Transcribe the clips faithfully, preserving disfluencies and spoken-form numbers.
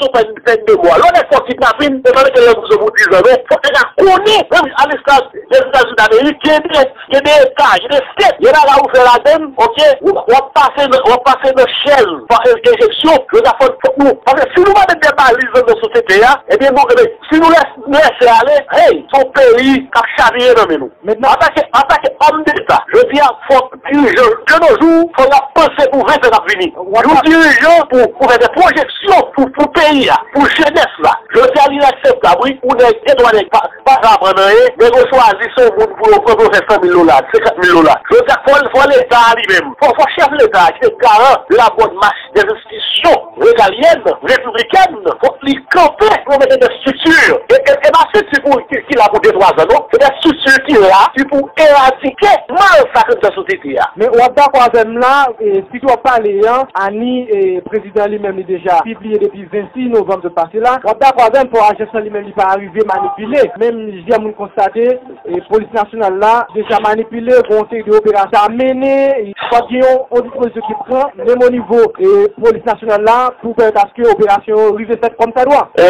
sou pèn, pèn de mò. Lè yon nèg fè w kidnapin, e pa mete l nan prizon pou diz an, non. Fòk nèg la konnen, menm a lestad Dèzetazini Damerik, gen de, gen de eta, gen de state, gen bagay ou fè ladann, oke, w, w ap pase nan, w ap pase nan chèz, pa en-, enjeksyon, yo ta fòk, fòk nou, paske si nou pa met de baliz nan, nan sosyete a, ebyen, nou, ebyen, si nou lès-, nou lese ale, hey, se yon peyi k ap chavire nan men nou. Mentnan, antanke, antanke òm deta, jodi a, fòk dirijan de nos jours, fò y ap panse pou ven tan k ap vini. Yon dirijan pou, pou fè de pwojeksyon pou, pou peyi a, pou jenès la. Jodi a, li inakseptab, wi, pou nèg, de twa nèg pa, pa ka aprann anyen, nèg yo chwazi se yon moun pou yo pran pou yo fè san mil dola, senkant mil dola. Jodi a, fò, fò Leta a li menm, fò, fò chèf Leta a ki te garan labòn mach dèz enstitisyon regalyèn, repiblikèn, fòk li kanpe pou mete de estrikti. E, e, e pa estrikti pou, ki, ki la pou de, twa zan, non. Se de estrikti ki la, ki pou eradike mal sa k anndan sosyete a. Men w ap dakò avè m la, e, si w ap pale an, Ani, e, prezidan li menm li deja pibliye depi vennsis novanm sot pase la. W ap dakò avè m pou ajans lan li menm li pa rive manipile. Menm jan moun konstate, e, polis nasyonal la deja manipile, gen yon seri de operasyon a mennen, e, fòk gen yon, yon dispozisyon ki pran, menm o nivo, e, polis nasyonal la, pou pèmèt aske operasyon yo rive fèt kòm sa dwa. E,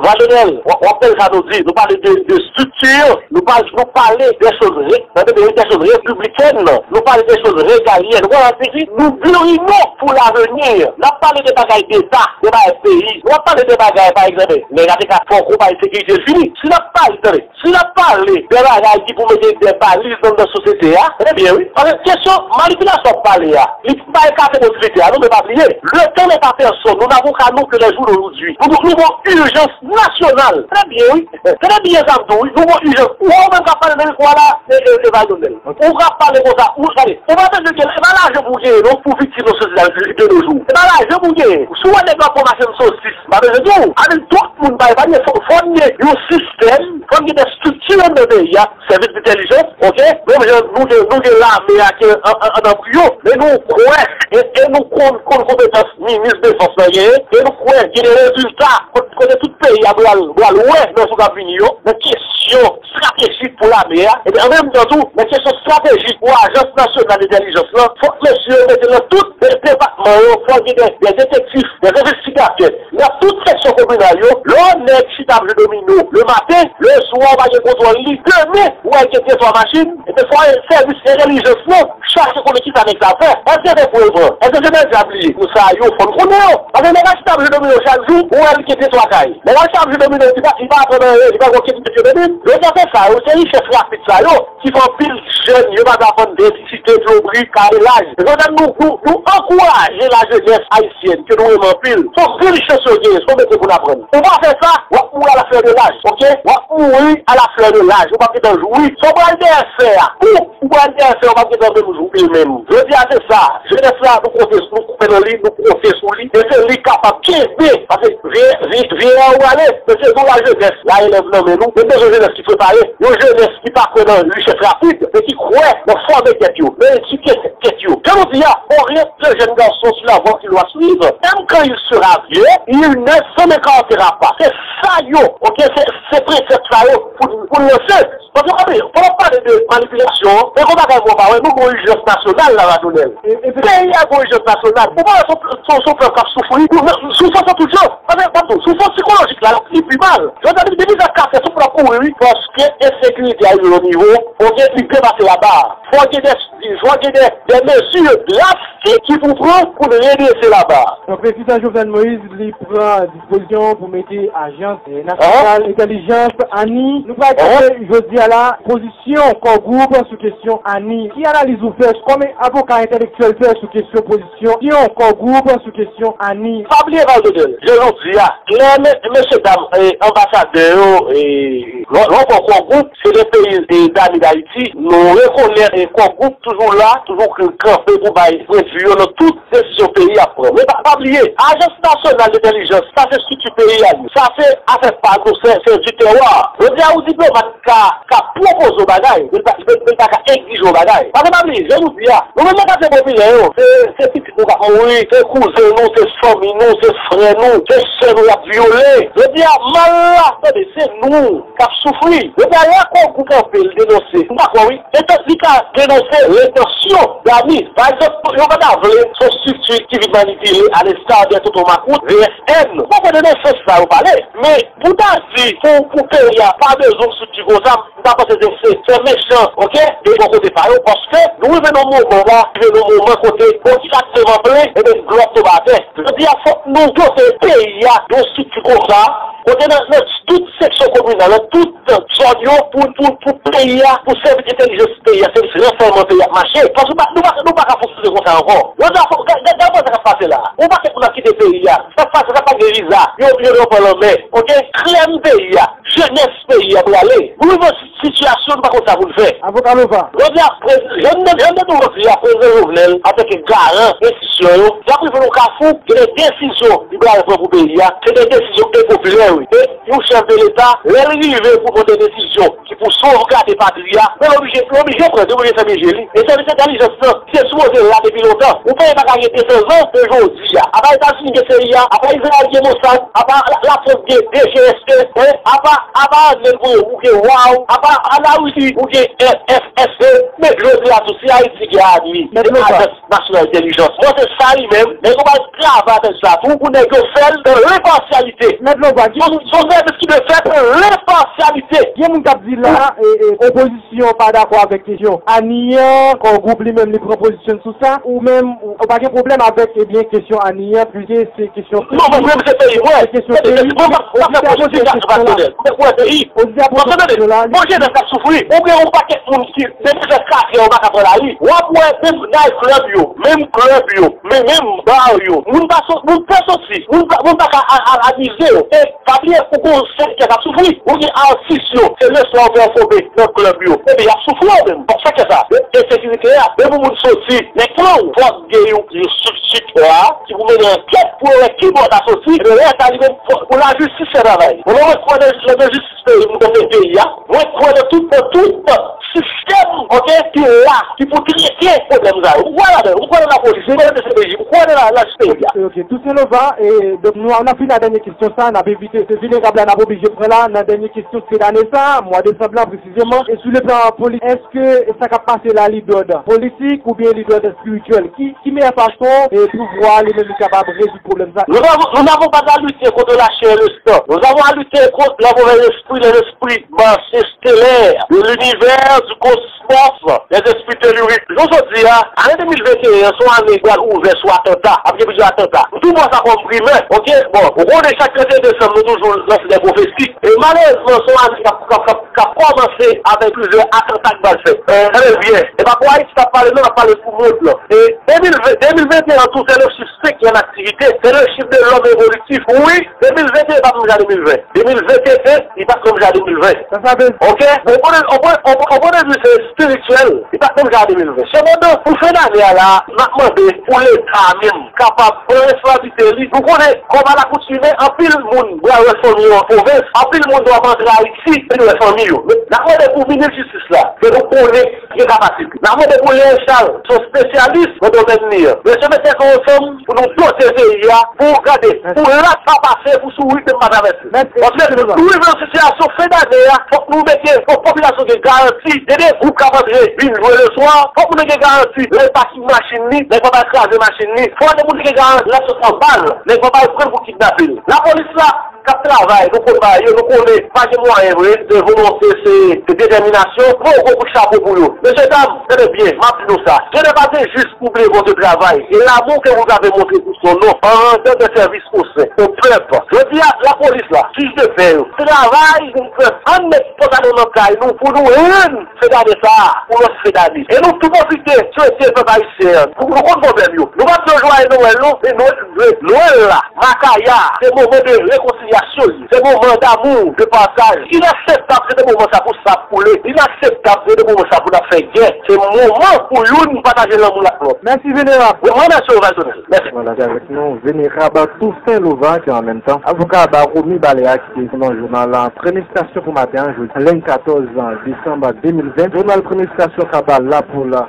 Vadonèl, w, w ap tande sa nou di, nou pale de, de estrikti, nou pale, nou pale de choz re-, tande byen, de choz repiblikèn, nou pale de choz regalyèn. Ou konprann sa m di? Nou bourino pou lavenir. N ap pale de bagay deta, de bagay peyi. Nou ap pale de bagay, pa egzanp, nèg la te ka fè yon konpayi sekirite, l fini. Si n ap pale, tande, si n ap pale de bagay ki pou mete de baliz anndan sosyete a, ebyen wi. Paske kesyon manipilasyon w ap pale a, li pa ekate posiblite a, non, men pa bliye. Le temps n'est à personne. Nous n'avons qu'à nous que les jours d'aujourd'hui. Nou, nou, nou gon ijans nasyonal. Trè byen, wi. Trè byen, sa m di w, wi. Nou gon ijans. Ou wè ou menm k ap pale nan mikwo a la, e, e, e Vadonèl. Ou k ap pale konsa, ou, gade, ou pa bezwen gen, e pa lajan pou w genyen, non, pou viktim nan sosyete de nos jours. E pa lajan pou w genyen. Si w wè nèg la pran machann sosis, m pa bezwen di w. Avèk tout moun pa epanye, fò, fò n gen yon sistèm, fò n gen de estrikti anndan peyi a, sèvis entèlijans, oke? Menm jan nou gen, nou gen lame a ki an, an, an anbriyo, men nou kwè, e, e nou konn, konn konpetans minis defans lan genyen, e nou kwè gen de rezilta, kot-, kote tout peyi a pral, pral wè nan jou k ap vini yo, nan kesyon estratejik pou lame a, epi an menm tan tou, nan kesyon estratejik pou ajans nasyonal entèlijans lan, fòk mesye yo mete nan tout de-, depatman yo, fòk gen de, de detektif, de envestigatè, nan tout seksyon kominal yo, lè yon nèg chita ap jwe domino lematen, leswa ou pa gen kontwòl li, demen ou wè l gen de twa machin, ebyen fò sèvis entèlijans lan chache konnen kisa nèg sa fè. Èske se pou l pran? Èske se nan dyab li ye? Pou sa yo, fò n konnen yo. Paske nèg la chita ap jwe domino chak jou, ou wè l gen de twa kay. Nèg la chita ap jwe domino, li pa, li pa aprann anyen, li pa gen okenn metye nan men l. Yo te fè sa, yo se richès rapid sa yo, ki fè anpil jèn, yo pa ka vann dèd, site, dlo bri, kare laj. Jodi a nou, nou, nou ankouraje lajenès ayisyèn ke nou renmen anpil. Se yon grenn chans yo genyen, se yon metye pou n aprann. Ou pa fè sa, w ap mouri a la flè de laj, oke? W ap mouri a la flè de laj, ou p ap gentan jwi. Sa w pral dèyè fè a, ou, ou pral dèyè fè a, ou p ap gentan menm jwi menm. Jodi a se sa, jenès la, nou konte, nou konte nan li, nou konte sou li, e se li k kapab kenbe, paske vye, vye, vye a ou ale, men se nou lajenès, la relèv nan men nou, nou bezwen jenès ki prepare, yon jenès ki pa kwè nan richès rapid, men ki kwè nan fòme tèt yo, nan edike tèt yo. Jan nou di a, on rêve de jeunes garçons sur la voie qu'il doit suivre. Même quand il sera vieux, il ne s'en écartera pas. Se sa yo, oke, se, se presèp sa yo pou, pou n lanse. Paske, gade, pou n ap pale de manipilasyon, se yon bagay mwen pa wè, nou gon ijans nasyonal la, Radonèl. E, e, peyi a gon ijans nasyonal. Ou pa wè se, se, se yon pèp k ap soufri. Soufrans an tout jan. Paske, m ap di w, soufrans sikolojik la, li pi mal. Jodi a, depi, depi zak kafè, tout moun ap mouri, wi. Paske ensekirite a rive yon nivo, fò gen, li depase laba. Fò gen de, fò gen de, de mezi drastik ki pou pran pou n redrese laba. Donk, prezidan Jovenel Moïse, li pran dispozisyon pou mete ajans, eh, nasyonal entèlijans, ani. Nou pral tande jodi a la pozisyon Core Group sou kesyon ani. Ki analiz ou fè, kòm avoka entèlektyèl fè sou kesyon pozisyon Core Group sou kesyon ani? Pa bliye, Val Dodel, jodi a, klè, me-, mesye dam, eh, anbasadè yo, eh, lò, lò Core Group, se de peyi, eh, zanmi Dayiti, nou rekonèt, eh, Core Group toujou la, toujou k-, kanpe pou bay pwendvi yo nan tout desizyon peyi ap pran. Men pa, pa bliye, Ajans Nasyonal Entèlijans, sa se estrikti peyi a li. Sa se afè pa nou, se, se du terroir. Jodi a, yon diplomat ka, ka pwopoze yon bagay, men l pa, men, men l pa ka egzije yon bagay. Paske pa bliye, jan nou di a, nou menm nan katye popilè yo, se, se pitit nou k ap mouri, se kouzen nou, se fanmi nou, se frè nou, se sè nou y ap vyole. Jodi a, mal la, tande, se nou k ap soufri. Jodi a, lè Core Group kanpe, l denonse, m dakò, wi. Etan li ka denonse, Entansyon, Dani, pa egzanp, yo pa ta vle se yon estrikti ki vin manipile alesta de Tonton Makout, V S N. Bon, kote nan sans sa yo pale. Men, pou ta di, pou, pou peyi a pa bezwen yon estrikti konsa, m ta panse se, se, se mechan, oke? De bò kote pa yo, paske nou rive nan moman la, rive nan moman kote, bon, ki ka te manple, ebyen, glòt tonbe atè. Jodi a, fòk nou dote peyi a yon estrikti konsa, kote nan, nan tout seksyon kominal, nan tout zòn yo, pou, pou, pou peyi a, pou sèvis entèlijans peyi a, sèvis ransèyman peyi a ap mache. Paske nou pa, nou pa, nou pa ka fonksyone konsa ankò. Jodi a, fò, gad, gad, gad sa k ap pase la. Yon pakèt moun ap kite peyi a. Sa k ap pase, sa k pa gen viza. Yo, yo, yo pran lanmè. Oke? Krèm peyi a. Jenès peyi a prale. Nou rive nan sitiyasyon nou pa konn sa pou n fè. Avoka Lova. Jodi a, prez-, jan n, jan n te toujou di a, prezidan Jovenel, antanke garan enstitisyon yo, y ap rive nan kafou, gen de desizyon li pral pran pou peyi a. Se de desizyon enpopilè, wi. E yon chèf de Leta, lè l rive pou pran de desizyon ki pou sovgade patri a, men l oblije, l oblije pran, l oblije fèmen je li. E sèvis entèlijans lan, ki te sipoze la depi lontan. Yon peyi pa ka gen de san zan, se jodi a. Apa Etazini gen C I A, apa Izrayèl gen Mossad, apa La, Lafrans gen D G S E, en, apa, apa Ann gen, ou gen wow, apa Larisi, ou gen F S E. Men jodi a tou, si Ayiti gen ANI, Mèt Lova. Ajans Nasyonal Entèlijans. Mwen se sa li menm, nèg yo pral travay avèk sa tou, pou nèg yo fè l nan lenpasyalite. Mèt Lova, gen moun, se yon sèvis ki dwe fèt nan lenpasyalite. Gen moun k ap di la, e, e, opozisyon pa dakò avèk kesyon ANI an, Core Group li menm li pran pozisyon sou sa, ou menm, ou, ou pa gen pwoblèm avèk, ebyen, kesyon ANI an, piske se kesyon peyi. Non, men mwen, se peyi mwen. Se kesyon peyi. Mwen pa, mwen pa fè politik a pèsonèl. Mwen kwè peyi. Mwen tande, bon, jenès ap soufri. Ou gen yon pakèt moun ki, depi fè katrè, yo pa ka pran lari. W ap wè menm night club yo, menm klèb yo, men, menm bar yo. Moun pa so-, moun pa soti. Moun pa, moun pa ka a, a, amize yo. E pa bliye, ou gen yon sektè k ap soufri. Ou gen atis yo, se leswa yo fè yo fòme nan klèb yo. Epi y ap soufri yo menm. Bon, sektè sa, e, ensekirite a, menm pou moun soti, nèg pran w, fòk gen yon, yon estrikti ki pou mennen ankèt pou yo wè kibò ta soti, epi lè sa li menm pou lajistis fè travay. Bon, mwen kwè nan, nan jistis peyi, mwen kwè nan peyi a, mwen kwè nan tout, nan tout sistèm, oke, ki la, ki pou trete pwoblèm sa yo. Mwen kwè ladan, mwen kwè nan lapolis, mwen kwè nan D C P J, mwen kwè nan la, lajistis peyi a. Ok, ok. Toussaint Lova, e, donk nou, n ap vin nan dènye kesyon sa, n ap evite, se vinerab la n ap oblije pran la, nan dènye kesyon fedane sa, mwa desanm lan, presizeman, e sou le plan politik, èske sa k ap pase la, li dòd politik oubyen li dòd espirityèl? Ki, ki meyè fason, e, pouvwa li menm li kapab rezoud pwoblèm sa? Nous avons, nous n'avons pas à lutter contre la chair et le sang. Nous avons à lutter contre le mauvais esprit, les esprits massés stellaires de l'univers, du cosmos, les esprits telluriques. Jodi a, ane de mil venteyen an, se yon ane ki pral ouvè sou atanta. Ap gen plizyè atanta. Nou tou pran sa kòm primè, oke? Bon, ou konnen chak trannteyen desanm, nou toujou lanse de pwofesi. E malerezman, se yon ane k ap, k ap, k ap, k ap kòmanse avèk plizyè atanta ki pral fèt. E, tande byen, e pa pou Ayiti n ap pale, non, n ap pale pou mond lan. E de mil ven, de mil venteyen an tou, se le chiffre cinq ki an aktivite, se le chiffre de l'homme évolutif. Wi, de mil venteyen pa menm jan de mil ven. De mil venteyen, li pa t menm jan de mil ven. Sa, sa vle di. Oke? Ou konnen, ou konnen, ou konnen, ou konnen, se espirityèl. Li pa t menm jan de mil ven. Sepandan, pou fen dane a la, m ap mande pou Leta menm kapab pran responsablite li. Nou konnen, kòm alakoutime, anpil moun pral wè fanmi yo an pwovens, anpil moun dwe ap antre Ayiti, vin wè fanmi yo. Men, n ap mande pou minis jistis la, ke nou konnen gen kapasite. N ap mande pou Léon Charles, se yon espesyalis nan domèn li an. Mesye, met tèt nou ansanm pou nou dote peyi a, pou gade, pou rat pa pase, pou sourit menm pa travèse. Paske nou rive nan sitiyasyon fen dane a, fòk nou mete, fòk popilasyon gen garanti. Gen de gwoup k ap antre vin jwe leswa, fòk moun gen garanti lè l pakin machin li, nèg pa pral kraze machin li. Fòk moun gen garanti lè l sot nan bal, nèg pa pral pran l pou kidnape l. Lapolis la, k ap travay, nou konn bagay yo, nou konnen pa gen mwayen vre, se volonte, se, se detèminasyon. Mwen yon gwo kout chapo pou yo. Mesye dam, tande byen, m ap di nou sa. Je n'ai pas de juste pour blé votre travail et l'amour que vous avez montré pour son nom en rendant des services au sein, au peuple. Jodi a, lapolis la, jij de pè yo, travay pou pèp, ann met pantalon nan kay nou, pou nou rann fen dane sa a, pou lòt fen dane. E nou tou pwofite swete pèp ayisyen an. Nou, nou konn pwoblèm yo. Nou p ap di yo jwaye Nwèl non, men Nwèl, Nwèl, Nwèl la, makaya, se moman de rekonsilyasyon li. Se moman damou, de pataj. Inakseptab se de moman sa pou sa ap koule. Inakseptab se de moman sa pou n ap fè gè. Se moman pou youn pataje lanmou l ak lòt. Mèsi, Venerab. Mwen, mwen remèsye w, Valtonel. Mèsi. Vwala, se avèk nou, Venerab Toussaint Lova, ki an menm tan avoka Baromi Balea, ki te nan jounal Premye Sitasyon pou maten an, jodi lendi katòz desanm de mil ven. Jounal Premye Sitasyon k ap ba la pou la.